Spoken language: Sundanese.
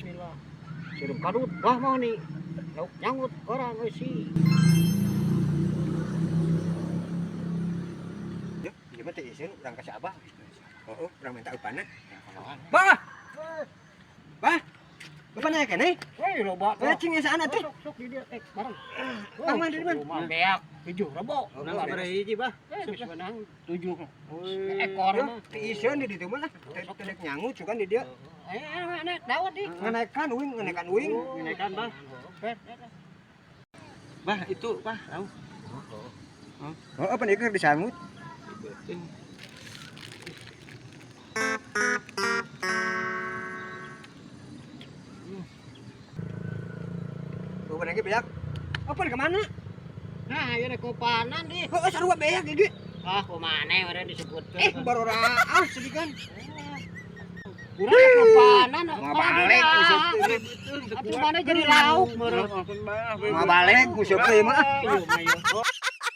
Bismillah. Sirup kadut, wah mau nih. Lauk nyangut orang eusi. Ya, ieu mah teh iseun urang ka si Abah. Heeh, urang minta upana. Bah. Bah. Bapak naik keneh? Weh, loba. Eh, cing esaan atuh. Sok sok di dia eh bareng. Kang mana di mana? Mah beak 7 rebo. Menang sabaraha hiji, Bah? Eh, geus menang 7 ekor mah. Teu iseun di ditu mah lah. Teu teu dek nyangut sugan di dieu. Eh, eh, dawet di. Nganaekan uing, nganaekan uing. Nganaekan, Bah. Bah, itu, bah, tahu. Heeh, pan ieu keur disangut. Bukan lagi beak. Apa kemana? Nah, ieu rek kopanan di. Heeh, sarua beak ieu ge. Ah, kumane meureun disebutkeun. Eh, baru ah sedikan. Urang rek kopanan. Mau balik Atuh mana jadi lauk meureun. Mau balik nguseup teh mah. Ieu mah ieu.